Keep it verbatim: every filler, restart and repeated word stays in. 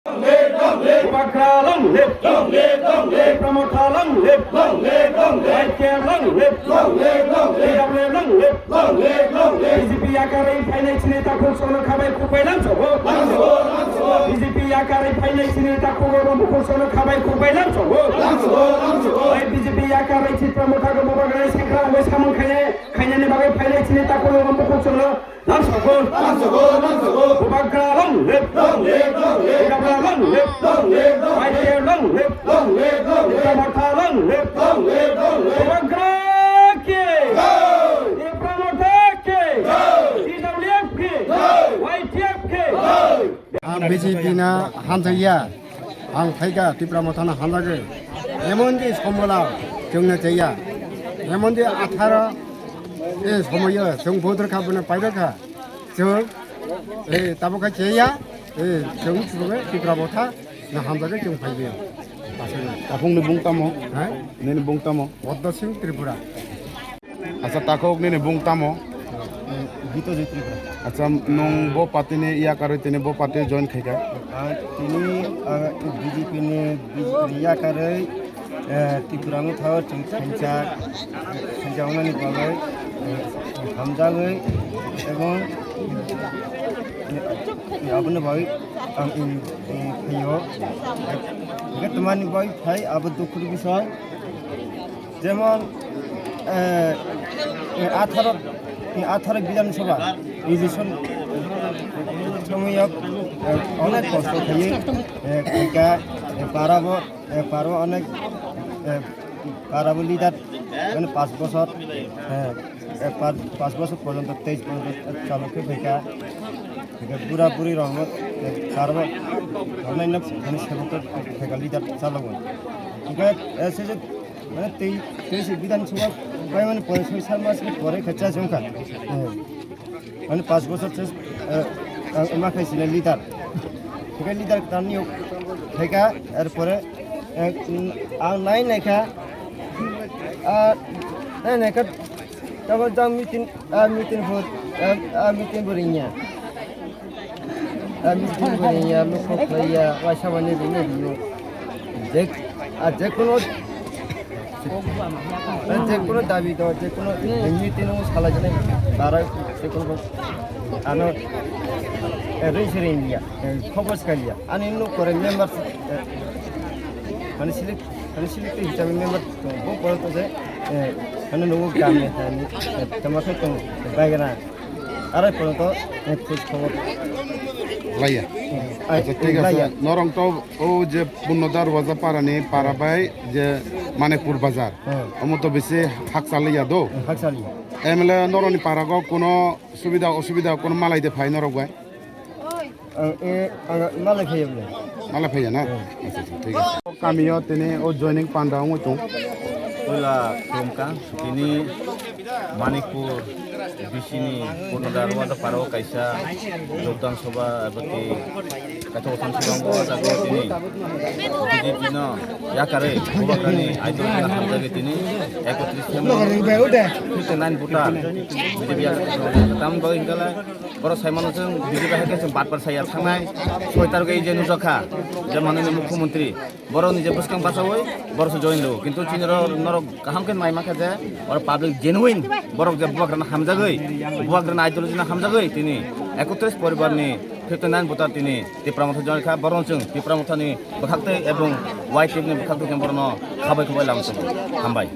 Bubagra long live! Tipra Motha long live! Y T F long live! T W F long live! B J P yakarwi phainai chini takhuk sono khabai khukbai lamsogo. B J P yakarwi phainai chini takhuk oro mukhuk sono khabai khukbai lamsogo. Oi B J P yakarwi Tipra Motha go Bubagra ni sakra bai samung khainai, khainani bagwi phainai chini takhuk oro mukhuk sono lamsogo. Bubagra long live! Tipra long live! Y T F long live! Tipra Motha long live! Bubagra ki! Tipra Motha ki! T W F ki! Y T F ki! Ang B J P na hamjaya. Ang phaikha Tipra Mothano hamjagwi. Emon je sombola chwngno chaya. Emon je atharo e somoyo chwng bodor kha bono paidor kha. Chwng e tabuk kha chaya. E chwng chwng Tipra Motha na hamjagwi chwng phaikha. Aswkno. Takhukni bung tamo? Ha? Nini bung tamo? Poddo Singh Tripura. Acha, takhuk nini bung tamo? Gito Jyoti Tripura. Acha, nwng bo party ni yakarwi tini bo party join khaikha? Ah, tini, ah, B J P ni, B J P ni yakarwi, eh, Tripura wngthao chwng khainsa, khainsa wngnani bagwi, eh, hamjagwi, ebong, eh, aboni bagwi ang, eh, eh, phaio. Hwnkhe twmani bagwi phai abo dukhu ni bisoi. Jemon, eh, eh, atharo, eh, atharo Bidhan Sabha election somoyo, eh, onek kosto khaiwi, eh, khaikha, eh, parabo, eh, parabo onek, eh, parabo leader, mane, panch bochor, eh, eh, par-, panch bochor porjonto, teis porjonto chalo khe khaikha. Hwnkhe bura buri rokno, eh, parabo, rokno, mane, sebok khaikha leader chalogo. Hwnkhe, eh, se je Mane tei, tei se Bidhan Sabha bai mani pore soi sat mas ni pore khe cha se wngkha. Eh. Mane panch bochor se, eh, ang ma khai sile leader. Hwnkhe leader kwtal ni khaikha, er pore, eh, ang nai naikha, ah, nai naikha, tamo jang meeting, ah, meeting bo, ah, ah, meeting bo ringya. Ah, meeting bo ringya, lukho khlaiya, waisa mani ringya ringo. Je, ah, je kono, ah, je kono dabi do, je kono meeting o salai jani, bara je kono ano, eh, ring se ringya, eh, khobor se kaliya. Ani nuk kore member, eh, mani select, mani select hisabe member tong, bo pore to je, eh, mani nugo gam ni, eh, tama khe tong, bagana. Arai pore to, eh, khoj khobor. Laiya. Ai, acha, thik ase. Laiya. Norong to o je Punno Darwaja para ni para bai je Manikpur Bazar. Hmm. Omo to bisi hakchaliya do. Hmm, hakchaliya. M L A noroni para go kuno subida osubida kuno malai de phai norok bai? Ang, eh, ang malai phai bole. Malai phai na? Hmm. Acha, acha, thik ase. Kamio tini o joining panda wngwi tong. Puila khulumkha, tini Manikpur B C ni Punno Darwaja para o kaisa jogdan sabha eba tei kaisa othom sabha wngkha, o jaga o tini B J P no yakarwi Bubagrani idol no hamjagwi tini ekotris khe mano. Fifty nine voter B J P yakarwi tamo bagwi hwnkhe lai borok sai mano chwng B J P hai khe chwng batpar saya thangnai soi tarok ei je nukjakha je manani mukhyamantri. Borok ni je bwskang bachawi borok se join lo, kintu chini ro norok kaham khe mai mankha je oro public genuine borok je Bubagrano hamjagwi, Bubagrani ideology no hamjagwi tini ekotris poribar ni fifty nine voter tini Tipra Motha join kha, borok chwng Tipra Motha ni bwkhak twi ebong Y T F ni bwkhak twi chwng borok no khabai khabai lam swngo. Hambai.